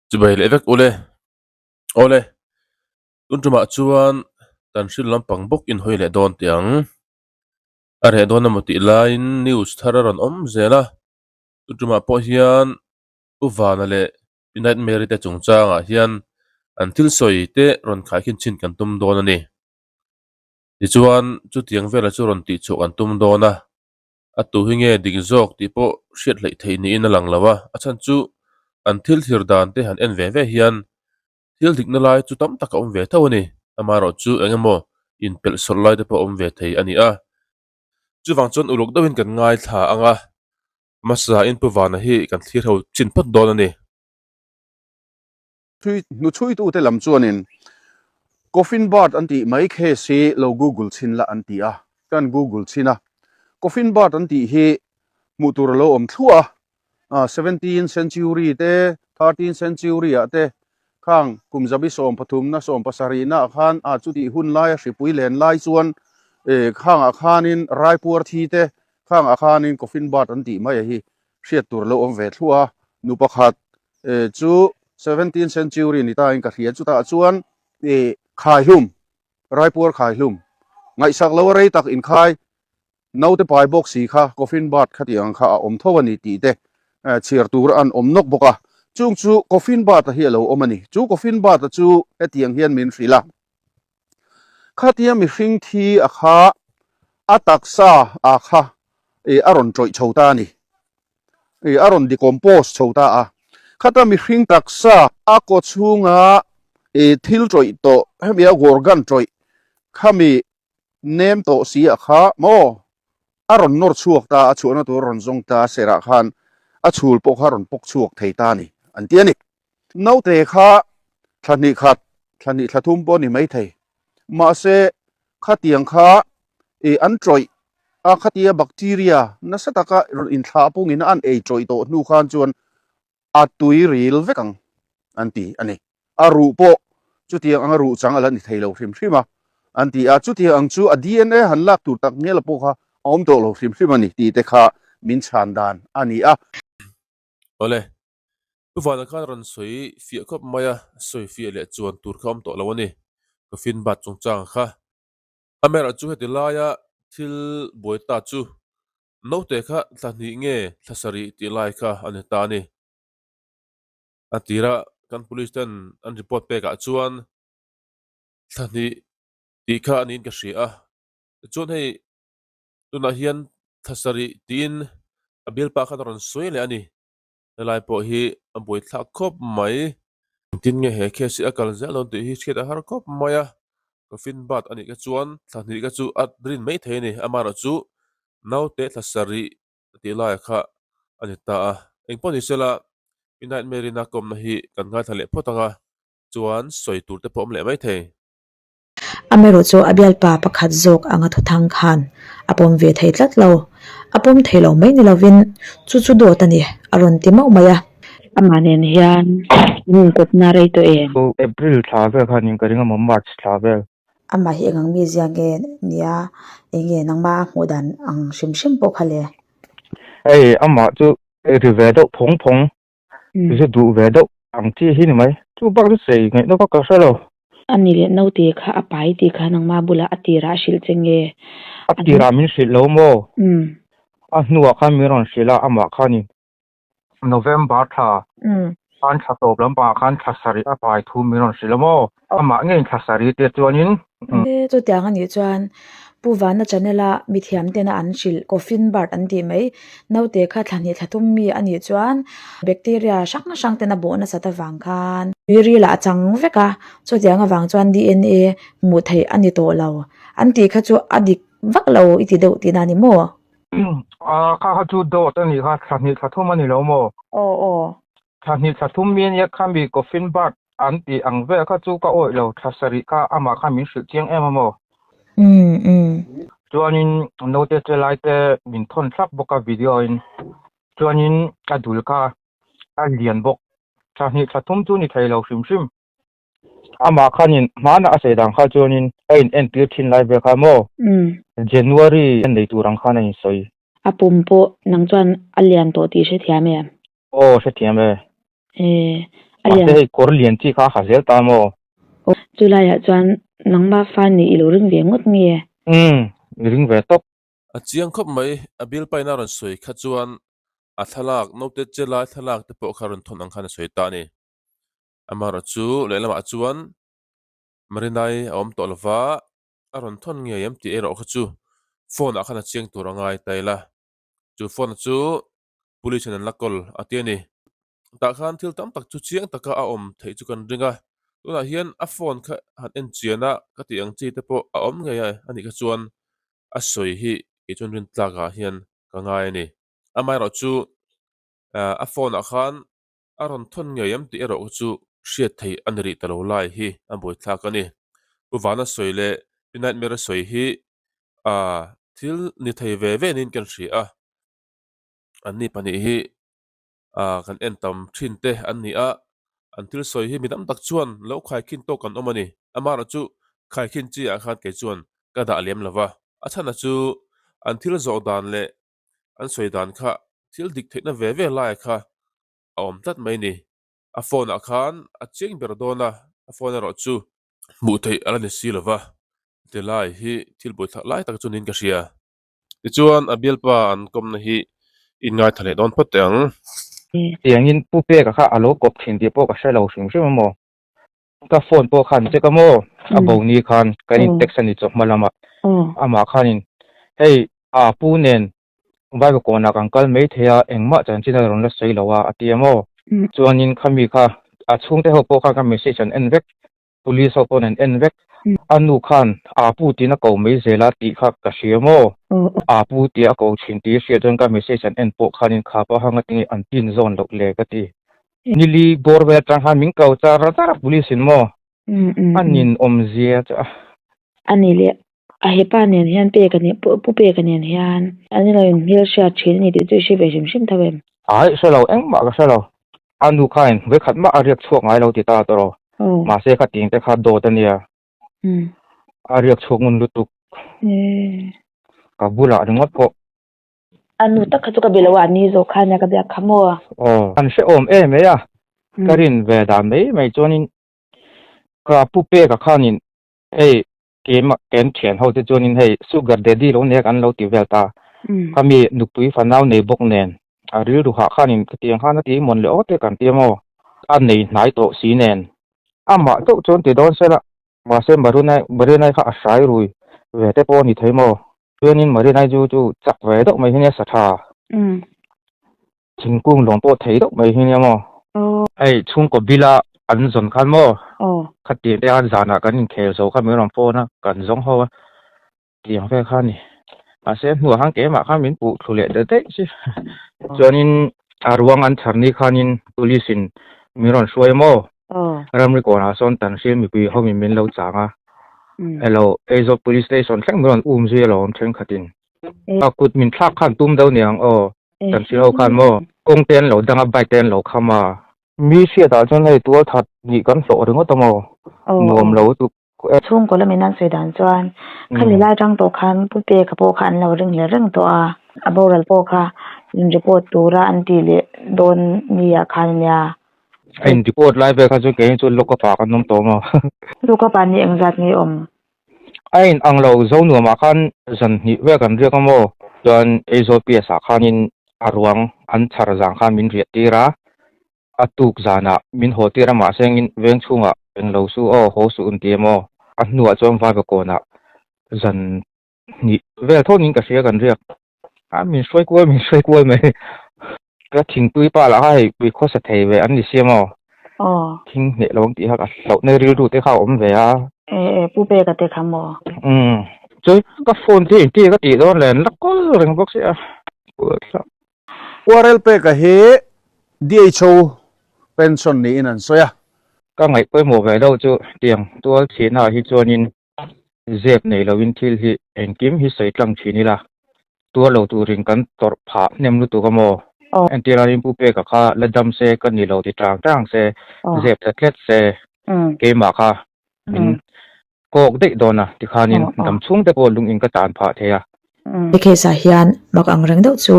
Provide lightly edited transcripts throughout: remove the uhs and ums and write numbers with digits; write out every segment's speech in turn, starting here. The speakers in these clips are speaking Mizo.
Chibai leh vek ule. Awle, tun tumah chuan kan hrilh lampang bawk in hawi leh dawn teh ang. A reh dawn emaw tih laiin news thar a rawn awm zel a, tun tumah pawh hian Pu Vana leh Pi Nightmare-i te chungchangah hian an thil sawi te rawn khaikhin chhin kan tum dawn a ni. Tichuan, chutiang vela chu rawn tihchhuah kan tum dawn a, a tu hi nge dik zawk tih pawh hriat hleih theih niin a lang lo a, a chhan chu an thil thlir dan te han en ve ve hian thil dikna lai chu tam tak a awm ve tho a ni, amaherawh chu eng emaw inpelh sawrh lai te pawh a awm ve thei a ni a. Chuvang chuan uluk deuhin kan ngaithla ang a, hmasa in Pu Vana hi kan thlir ho chin phawt dawn a ni. Hnuchhuitute lam chuanin Coffin Bird an tih mai case hi lo google chhin la an ti a, kan google chhin a. Coffin Bird an tih hi hmuh tur a lo awm thluah a, 17 century te, 13 century ah te khang kum zabi sawmpathumna sawmpasarihna ah khan a chutih hun laia hripui len lai chuan khangah khanin raipuar thi te khangah khanin Coffin Bird an tih mai a hi hriat tur a lo awm ve thluah a, nu pakhat chu 17th century ni tain ka hria chutah chuan khaihlum raipuar khaihlum ngaihsak lo a rei tak inkhai naute pai bawk si kha coffin bird kha tih ang kha a awm tho a ni tih te chhiar tur an awm nawk bawk a chung chu coffin bird a hi a lo awm a ni chu coffin bird a chu hetiang hian min hrilh a khatia mihring thi a kha a taksa a kha a rawn tawih chho ta a ni a rawn decompose chho ta a khata mihring taksa a kaw chhunga thil tawih tawh hemi a organ tawih khami nem tawh si a kha maw a rawn nawr chhuak ta a chhuahna tur a rawn zawng ta a serah khan a chhul pawh kha a rawn pawk chhuak thei ta a ni an ti a ni. Naute kha thla hnih khat, thla hnih thla thum pawh a ni maithei. Mahse, khatiang kha ih an tawih a, khatia bacteria nasa taka rawn inthlah pungin an ei tawih tawh hnu khan chuan a tui ril vek ang an ti a ni. A ruh pawh chutiang anga ruh chang a la ni thei lo hrim hrim a an ti a, chutiang ang chu a DNA han lak tur tak ngial pawh kha a awm tawh lo hrim hrim a ni tih te kha min chhan dan a ni a. Awle, Pu Vana khan rawn sawi fiah khawp mai a, sawi fiah leh chuan tur kha awm tawh lo a ni. Coffin bat chungchang kha. Amaherawh chu heti laia thil buai ta chu naute kha thla hnih nge thla sarih tih lai kha a ni ta a ni. A tira kan police ten an report pekah chuan thla hnih tih kha a niin ka hria a, tichuan hei tunah hian thla sarih tiin a bialpa khan a rawn sawi leh a ni. Helai pawh hi a buaithlak khawp mai. Engtin nge he case hi a kal zel dawn tih hi hriat a har khawp mai a. Coffin bat a nih kha chuan thla hnih kha chu a rin mai thei a ni. Amaherawh chu naute thla sarih tih laiah kha a ni ta a. Engpawh ni sela i nightmare in a kawmna hi kan ngaithla leh phawt ang a, chuan sawi tur te pawh awm leh mai thei. Amaherawh chu a bialpa pakhat zawk anga thuthang khan a pawm ve thei tlat lo. A pawm thei lo mai ni lovin chu chu dawt a ni, a rawn ti mauh mai a. Amah nen hian in inkawpna rei tawh em? April thla vel khan in ka ring a maw March thla vel. Amah hi eng ang mi zia nge nia, eng nge nangmah a hmuh dan ang hrim hrim pawh kha le? Hei amah chu ri ve deuh phawng phawng Zu duh ve deuh ang chi hi ni mai. Chu bak chu sei ngaih nawk a ka hre lo. A ni leh naute kha a pai tih kha nangmah bulah a tirah a hrilh che nge? A tirah min hrilh lo maw? A hnuah khan min rawn hrilh a, amah khanin November thla khan thla tawp lampangah khan thla sarih a pai thu min rawn hrilh a maw? Amah ngeiin thla sarih te chuanin. Chutiang a nih chuan Pu Vana channel a mithiam tena an hrilh coffin bird an tih mai naute kha thla hnih thla thum mi a nih chuan bacteria hrang hrang tena bawh nasat avang khan tuiril ah a chang vek a chutiang avang chuan DNA hmuh theih a ni tawh lo an tih kha chu a dik vak lo i ti deuh tihna a ni maw? Kha kha chu dawt a nih kha thla hnih thla thum a ni lo maw? Aw aw. Thla hnih thla thum mi a nia khami coffin bird An tih ang vel kha chu ka awih lo, thla sarih kha amah kha min hrilh chiang em a maw? Chuanin naute che lai te min thawn thlak bawk a video in, chuanin a dul kha a lian bawk, thla hnih thla thum chu ni thei lo hrim hrim. Amah khanin hmanah a sawi dan kha chuanin a in entir thin lai vel kha maw? January a nei tur ang khan a insawi. A pum pawh nang chuan a lian tawh tih i hrethiam em? Aw, hrethiam e. E, a lian. Mahse hei kawr lian chi kha a ha zel ta maw? Aw, chulaiah chuan nangmah fa nih i lo ring ve ngawt nge? Umm, i ring ve tawp. A chiang khawp mai, a bialpaina rawn sawi kha chuan a thlalak, naute che lai thlalak te pawh kha rawn thawn ang khan a sawi ta a ni. Amaherawhchu lehlamah chuan Marinai a awm tawh lova, a rawn thawn ngei em tih erawh kha chu phone ah khan a chiang tur a ngai ta ila. Chu phone chu police in an la kawl a ti a ni. Tah khan thil tam tak chu chiang taka a awm theih chu kan ring a, tunah hian a phone kha han en chian a ka tih ang chi te pawh a awm ngei a anih kha chuan a sawi hi kei chuan rin tlak ah hian ka ngai a ni. Amaherawhchu a phone ah khan A rawn thawn ngei em tih erawh chu hriat theih a ni rih ta lo lai hi a buaithlak a ni. Pu Vana sawi leh Pi Nightmare sawi hi ah thil ni thei ve ve niin kan hria a, anni pahnih hi ah kan en tam thin te an ni a, an thil sawi hi mi tam tak chuan lo khaikhin tawk kan awm a ni. Amaherawh chu khaikhin chi ah khan kei chuan ka dah lem lo va, a chhan a chu an thil zawh dan leh an sawi dan kha thil dik theihna ve ve lai kha a awm tlat mai ni. A phone ah khan a chiang ber dawn a, a phone erawh chu hmuh theih a la ni si lova, ti lai hi thil buaithlak lai tak chu niin ka hria. Tichuan a bialpa an kawmna hi in ngaithla leh dawn phawt teh ang. Tiangin Pu Peka kha a lo kawp thin tih pawh ka hre lo hrim hrim a maw? Ka phone pawh khan check a maw? A bo ni khan kan in text a ni chawhma lamah amah khanin hei a pu nen Bible kawnah kan kal mai thei a engmah chanchin a rawn la sawi lo a a ti a maw? Chuanin khami kha a chhungte ho pawh khan ka message an en vek police ho pawh an en vek a nu khan a pu tiin a ko mai zel a tih kha ka hria maw? A pu tia a ko thin tih hriat chuan ka message an en pawh khanin kha pawh hang atinge an tin zawn loh le ka ti. Nili bawr vel atang khan min ko char char a police in maw a nin awmzia chu a. A ni leh a hepa nen hian pek a ni pu pek a nen hian an ilo in hmel hriat thin a ni tih chu i hre ve hrim hrim tho em? Ai hre lo engmah ka hre lo a nu khain vawikhat mah a riak chhuak ngai lo ti ta tawh mahse kha ting te kha dawt a nia a riak chhuak ngun lutuk ka bulah ringawt pawh. A nu tak kha chu ka be lo a, a ni zawk kha nia ka biak kha maw? Aw, an hrehawm em mai a, ka rin ve dan mai mai chuanin ka pu peka khanin hei keimah ken thian ho te chuanin hei sugar daddy lo nia kan lo ti vel ta, khami nupui fanau nei bawk nen a rilru hah khanin khatiang khan a ti mawn leh awt e kan ti a maw, a nei hnai tawh si nen amah chauh chuan ti dawn sela mahse Marina Marinai kha a hrai rui ve te pawh a ni thei maw? Chuanin Marinai chu chu chak ve deuh mai hi nia sa tha. Thingkung lawm pawh thei deuh mai hi nia maw? Hei chhungkaw bila an zawn khan maw? Khatiang te khan zanah kan inkhel zo kha min rawn phone a, kan zawng ho a. Tiang vel kha a ni. Mahse hnuah khan keimah khan min puh thlu leh ta daih chi. Chuanin a ruang an chhar ni khanin police in min rawn hruai maw? Ramri kawnah sawn Tanhril mipui ho in min lo chang a. Elo Aizawl police station thleng min rawn um zui alawm thenkhatin. A kut min thlak khan tum deuh niang aw. Tanhril ho khan maw? Kawng te an lo dang a, bike te an lo kham a. Mi hriatah chuan hei tualthat nih kan hlawh ringawt a maw? Nuam lo chu Chhungkaw lamin an sawi dan chuan khami lai atang tawh khan Pu Peka pawh kha an lo ring hle reng tawh a, a boral pawh kha in report tura an tih leh dawn ni ah khan ania. A in report lai vel kha chu kei chu lockup ah kan awm tawh maw? Lockup ah ni engzat nge awm? A in ang lo Zonuam ah khan zan hnih vel kan riak a maw? Chuan Aizawl PS ah khanin a ruang an chhar zang khan min riah tir a, A tuk zanah min haw tir a mahse engin veng chhungah eng lo su aw haw suh un ti em aw. A hnuah chuan Vaiva kawnah zan hnih vel thawnin ka hria kan riak a min hruai kual min hruai kual mai. Ka thingpui pa lah kha hei pui khawsa thei ve an ni sia maw. Thing hneh lo ang tih kha ka hlauhna rilru te kha a awm ve a. E e Pu Peka te kha maw. Umm chuan ka phone te engtin ka tih dawn le an la kawl reng bawk sia. URL peka hi DHO pension niin an sawi a. Ka ngaih pawimawh ve deuh chu tiang tual thihna ah hi chuanin zep nei loin thil hi engkim hi sawi tlang thin ila, tuar lo turin kan tawrh phah hnem lutuk a maw? Entir aiin Pu Peka kha la dam se ka ni lo ti tang tang se, zep ta tlet se, keimah kha min kawk daih dawn a tikhanin dam chhung te pawh lungin ka tan phah thei a. He case ah hian mak ang reng deuh chu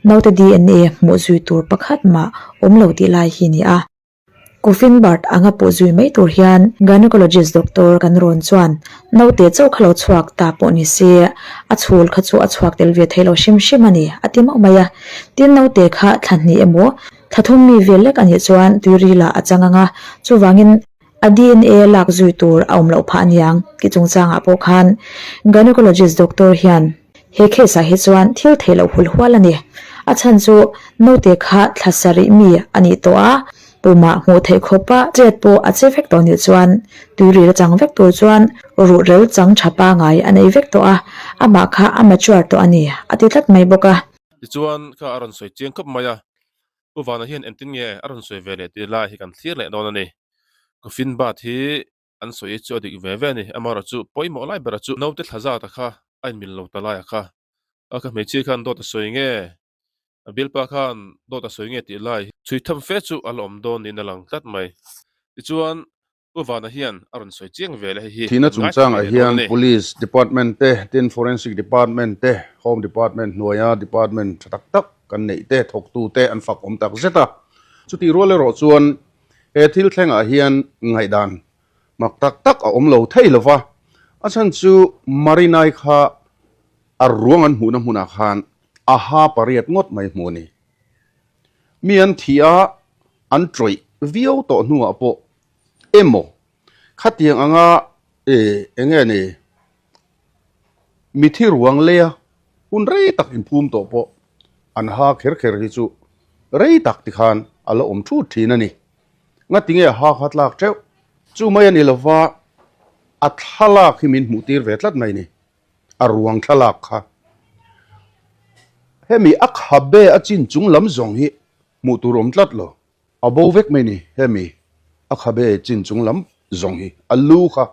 naute DNA hmuh zui tur pakhat mah awm lo tih lai hi ni a. Coffin birth anga pawh zui mai tur hian gynecologist doctor kan rawn chuan naute chauh kha lo chhuak ta pawh ni se a chhul kha chu a chhuak tel ve thei lo hrim hrim a ni a ti mauh mai a. Tin naute kha thla hnih emaw thla thum mi vel lek a nih chuan tuiril ah a chang ang a, chuvangin A DNA lak zui tur a awm loh phah aniang tih chungchangah pawh khan gynecologist doctor hian he case ah hi chuan thil theih loh hul hual a ni. A chhan chu naute kha thla sarih mi a nih tawh a, pumah hmuh theih khawpa chet pawh a che vek tawh nih chuan tuiril a chang vek tur chuan ruhrel chang tha pangai a nei vek tawh a, amah kha a mature tawh a ni a ti tlat mai bawk a. Tichuan kha a rawn sawi chiang khawp mai a, Pu Vana hian engtin nge a rawn sawi ve leh tih lai hi kan thlir leh dawn a ni. Coffin bat hi an sawi chu a dik ve ve a ni. Amaherawhchu pawimawh lai berah chu naute thla zata kha a inmil lo ta laiah kha a kha hmeichhia khan dawt a sawi nge, a bialpa khan dawt a sawi nge tih lai chhui tham fe chu a la awm dawn niin a lang tlat mai. Tichuan Pu Vana hian a rawn sawi chiang ve le hei hi Thihna kan ngaithla chungchangah ve leh dawn a hian ni. Police Department te, tin Forensic Department te, Home Department hnuaia Department tha tak tak kan neih te, thawktu te an fak awm tak zet a. Chutih rual erawh chuan he thil thlengah hian ngaihdan mak tak tak a awm lo thei lo va, a chhan chu Marinai kha a ruang an hmuhna hmunah khan a ha pariat ngawt mai hmuh a ni. Mi an thih a, an tawih viau tawh hnuah pawh emaw khatiang anga eh eng nge ni mithi ruang leia hun rei tak inphum tawh pawh an ha kher kher hi chu rei tak tikhan a la awm thut thin a ni. Ngatinge ha kha tlak teuh chu mai a ni lova a thlalak hi min hmuh tir ve tlat mai ni a ruang thlalak kha. Hemi a khabe a chin chung lam zawng hi hmuh tur awm tlat lo. A bo vek mai ni, hemi a khabe chin chung lam zawng hi a lu kha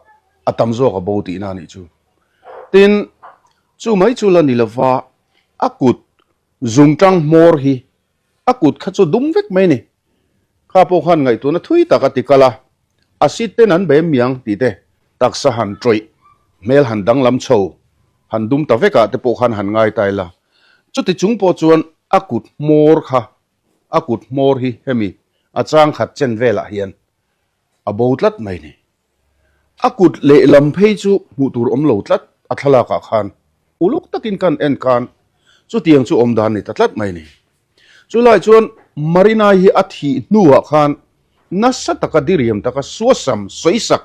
a tam zawk a bo tihna a nih chu. Tin, chu mai chu la ni lova a kut zungtang hmawr hi a kut kha chu dum vek mai ni. Kha pawh khan ngaihtuahna thui tak a ti kal a, a sit ten an bem miang tih te, taksa han tawih, hmel han danglam chho, han dum ta vekah te pawh khan han ngai ta ila. Chuti chung pawh chuan a kut hmawr kha A kut hmawr hi hemi a chang khat chen velah hian a bo tlat mai ni. A kut lehlam phei chu hmuh tur awm lo tlat a thlalakah khan uluk takin kan en khan chutiang chu awm dan ni ta tlat mai ni. Chulai chuan Marinai hi a thih hnuah khan nasa taka diriam taka suasam sawisak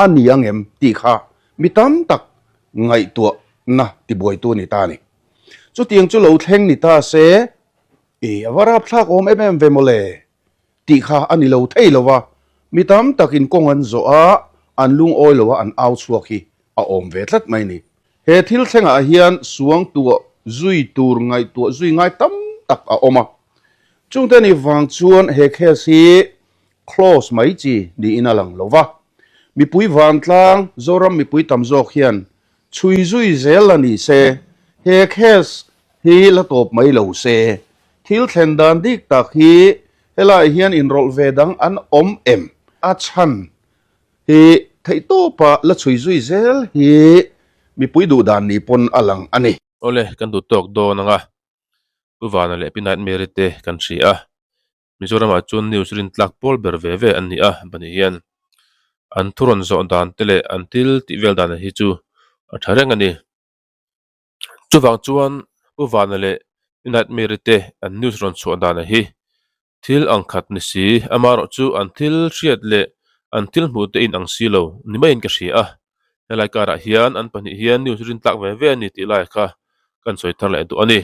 a ni ang em tih kha mi tam tak ngaihtuahna tibuaitu a ni ta a ni. Chutiang chu lo thleng ni ta se I a va rapthlak awm em em ve mawle tih kha a ni lo thei lo va, mi tam takin kawng an zawh a, an lungawi lo a an au chhuak hi a awm ve tlat mai ni. He thil thlengah hian suangtuah zui tur ngaihtuah zui ngai tam tak a awm a, chungte ni vang chuan he case hi close mai chi niin a lang lo va, mipui vantlang Zoram mipui tam zawk hian Chhui zui zel a ni se, he case hi la tawp mai lo se. Thil thlen dan dik tak hi helaiah hian inrawlh ve dang an awm em? A chhan hi theihtawpa la chhui zui zel hi mipui duh dan ni pawn a lang a ni. Awle, kan duh tawk dawn ang a, Pu Vana leh Pi Nightmare-i te kan hria a. Mizoramah chuan news rin tlak pawl ber ve ve an ni a, pahnih hian an thu rawn zawh dan te leh an thil tih vel dan hi chu a tha reng a ni. Chuvang chuan Pu Vana leh Pi Nightmare-i te an news rawn chhuah dan hi thil ang khat ni si, amaherawh chu an thil hriat leh an thil hmuh te in ang si lo ni maiin ka hria a. Helai karah hian an pahnih hian news rin tlak ve ve a ni tih lai kha kan sawi thar leh duh a ni.